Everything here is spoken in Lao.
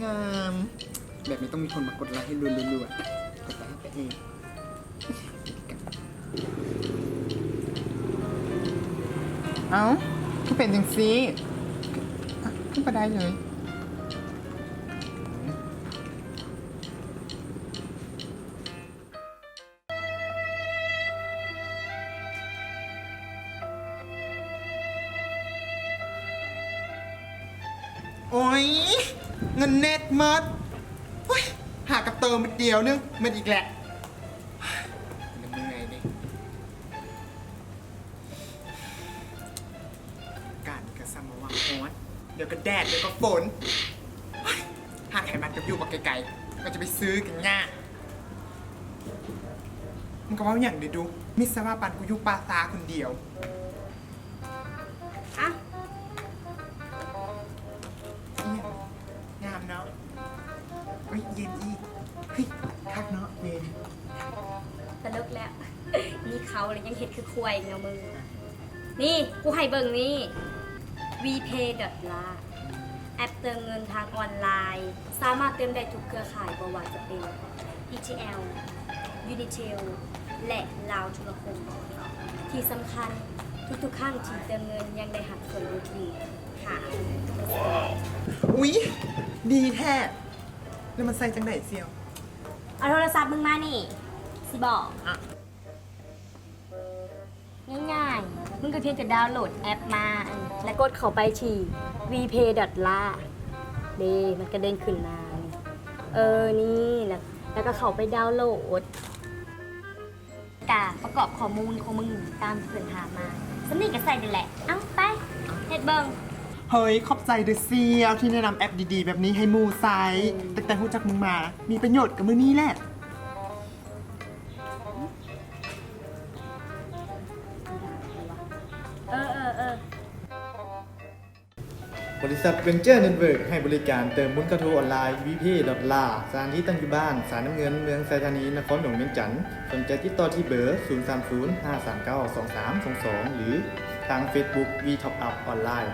ງາມ ແບບນີ້ຕ້ອງມີຄົນມາກົດໄລໃຫ້ລວດໆ ກົດໄລໃຫ້ພະເອກ. ເອົ້າ ຄືເປັນຈັ່ງຊີ້? ຄືບໍ່ໄດ້ເລີຍ? ໂອ້ຍ ເງິນເນັດໝົດ. ໂອ້ຍ ຫາກະເຕີມບາດດຽວໜຶ່ງ ໝົດອີກແຫຼະ. ເມື່ອຍເດ້. ການນີ້ກະຊ່າງມາຫວັງຮ້ອນ ດຽວກະແດດ ດຽວກະຝົນ. ໂອ້ຍ ຮ້ານຂາຍມັນກະຢູ່ບັກໄກໆ ກະຈະໄປຊື້ກະຍາກ. ມຶງກະເວົ້າຫຍັງເດດູ ມິດສະວ່າປານກູຢູ່ປ່າຊ້າຄົນດຽວ. ອະ ອີ່ຫຍັງ ງາມເນາະ. ເອີຍ ເຢັນອີກ. ເຮີ້ຍ ຄັກເນາະ ເຢັນ. ຕະຫຼົກແລ້ວ ມີເຂົາແລ້ວຍັງເຮັດຄືຄວາຍເນາະມຶງ. ນີ້ ກູໃຫ້ເບິ່ງນີ້ ວີເພດອດລາ ແອັບເຕີມເງິນທາງອອນລາຍ ສາມາດເຕີມໄດ້ທຸກເຄືອຂ່າຍ ບໍ່ວ່າຈະເປັນ ອີທີແອວ ຢູນິເທລ ແລະ ລາວໂທລະຄົມ. ທີ່ສຳຄັນ ທຸກໆຄັ້ງທີ່ເຕີມເງິນຍັງໄດ້ຮັບສ່ວນຫຼຸດອີກ. ຫາ ອຸຍ ດີແທ້. ແລ້ວມັນໃຊ້ຈັ່ງໃດສ່ຽວ? ເອົາໂທລະສັບມຶງມານີ້ ຊິບອກ. ງ່າຍໆ ມຶງກະພຽງແຕ່ດາວໂຫຼດແອັບມາ ແລ້ວກົດເຂົ້າໄປທີ່ ວີເພດອດລາ ເດ້ ມັນກະເດັ່ນຂຶ້ນມານີ້. ເອີ ນີ້ ແລ້ວ ແລ້ວກະເຂົ້າໄປດາວໂຫຼດ ກະປະກອບຂໍ້ມູນຂອງມຶງຕາມທີ່ເພິ່ນຖາມມາ. ສ່ຳນີ້ກະໃຊ້ໄດ້ແຫຼະ. ເອົາ ໄປ ເຮັດເບິ່ງ. ເຮີ້ຍ ຂອບໃຈເດີສ່ຽວ ທີ່ແນະນຳແອັບດີໆແບບນີ້ໃຫ້ໝູ່ໃຊ້. ອືມ ຕັ້ງແຕ່ຮູ້ຈັກມຶງມາ ມີປະໂຫຍດກະມື້ນີ້ແຫຼະ. ເອີ ເອີ ເອີ. ບໍລິສັດ Venture Network ໃຫ້ບໍລິການເຕີມມູນຄ່າໂທອອນລາຍ ວີເພດອດລາ ສະຖານທີ່ຕັ້ງຢູ່ບ້ານສາຍນ້ຳເງິນ ເມືອງໄຊທານີ ນະຄອນຫຼວງວຽງຈັນ. ສົນໃຈຕິດຕໍ່ທີ່ເບີ ສູນສາມສູນ ຫ້າສາມເກົ້າ ສອງສາມສອງສອງ ຫຼື ທາງເຟສບຸກ ວີທັອບອັບອອນລາຍ.